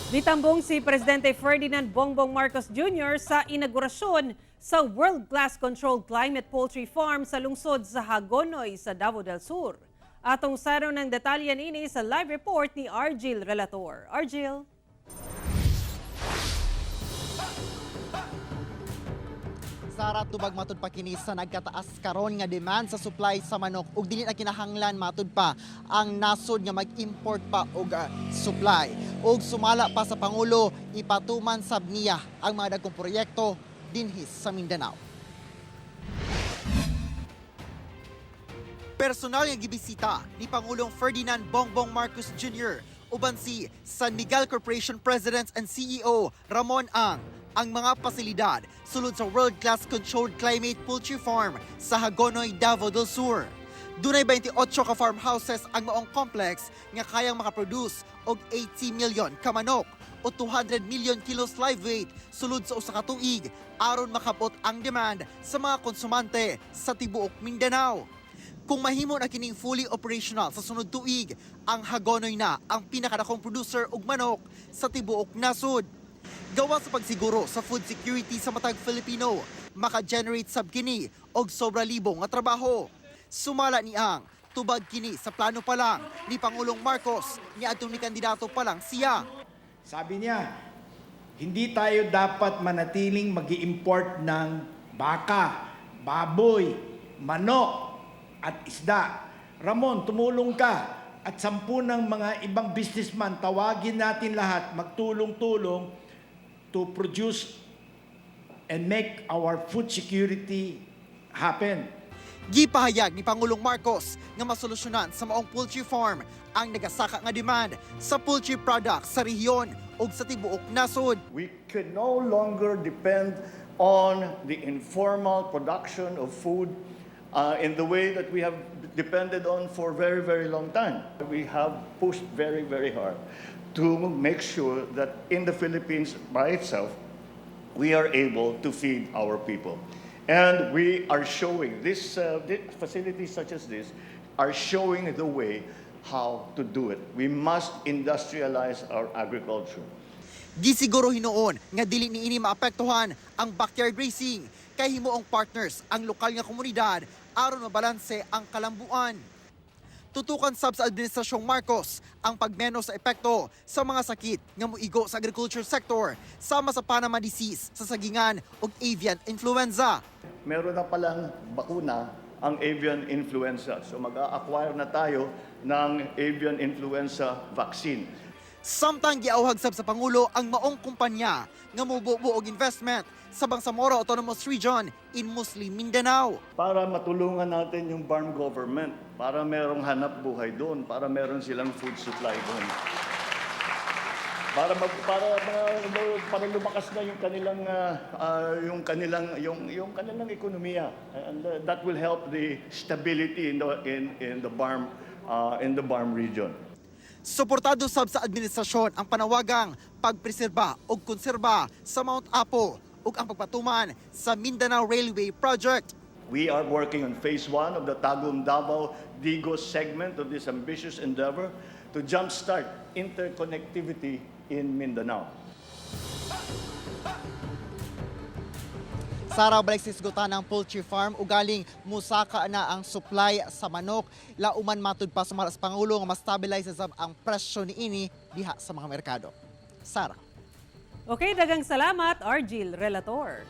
Nitambong si Presidente Ferdinand Bongbong Marcos Jr. sa inaugurasyon sa World-Class Controlled Climate Poultry Farm sa lungsod sa Hagonoy sa Davao del Sur. Atong saron ng detalye niini sa live report ni Argil Relator. Argil? Sara, tubag matud pa kini sa nagkataas karon nga demand sa supply sa manok ug dili na kinahanglan matud pa ang nasod nga mag-import pa og supply. Ug sumala pa sa pangulo, ipatuman sab niya ang mga dagkong proyekto dinhi sa Mindanao. Personal nga gibisita ni Pangulong Ferdinand Bongbong Marcos Jr. uban si San Miguel Corporation President and CEO Ramon Ang ang mga pasilidad sulod sa world-class controlled climate poultry farm sa Hagonoy, Davao del Sur. Dunay 28 ka farmhouses ang maong complex nga kayang makaproduce og 80 million ka manok o 200 million kilos live weight sulod sa usa ka tuig aron makabot ang demand sa mga konsumante sa tibuok Mindanao. Kung mahimo na kining fully operational sa sunod tuig, ang Hagonoy na ang pinakadakong producer og manok sa tibuok nasod. Gawa sa pagsiguro sa food security sa matag Filipino, maka-generate sab kini og sobra libo nga trabaho. Sumala ni Ang, tubag kini sa plano pa lang ni Pangulong Marcos niadtong ni kandidato pa lang siya. Sabi niya, hindi tayo dapat manatiling mag import ng baka, baboy, manok, at isda. Ramon, tumulong ka at 10 ng mga ibang businessman, tawagin natin lahat, magtulong-tulong to produce and make our food security happen. Gipahayag ni Pangulong Marcos nga masolusyonan sa maong poultry farm ang nagasaka nga demand sa poultry products sa rehiyon ug sa tibuok nasod. We can no longer depend on the informal production of food in the way that we have depended on for very, very long time. We have pushed very, very hard to make sure that in the Philippines by itself, we are able to feed our people. And we are showing, this facilities such as this are showing the way how to do it. We must industrialize our agriculture. Gisiguro hinuon nga dili niini maapektuhan ang backyard racing kay himuong partners ang lokal nga komunidad aron mabalanse ang kalambuan. Tutukan sab sa Administrasyong Marcos ang pagmenos sa epekto sa mga sakit nga moigo sa agriculture sector sama sa Panama disease sa sagingan ug avian influenza. Meron na palang bakuna ang avian influenza. So mag-a-acquire na tayo ng avian influenza vaccine. Samtang giauhag sab sa pangulo ang maong kumpanya nga mobubo og investment sa Bangsamoro Autonomous Region in Muslim Mindanao. Para matulungan natin yung BARMM government, para merong hanap buhay doon, para meron silang food supply doon. Para lumakas na yung kanilang ekonomiya, and that will help the stability in the BARMM region. Suportado sab sa administrasyon ang panawagang pagpreserba ug konserba sa Mount Apo ug ang pagpatuman sa Mindanao Railway Project. We are working on phase one of the Tagum Davao Digos segment of this ambitious endeavor to jumpstart interconnectivity in Mindanao. Sara, balik sa isgutan ng poultry farm ugaling musaka na ang supply sa manok. Lauman matud pa sumala sa pangulo nga ma-stabilize sab ang presyo niini diha sa mga merkado. Sara. Okay, daghang salamat, Argil Relator.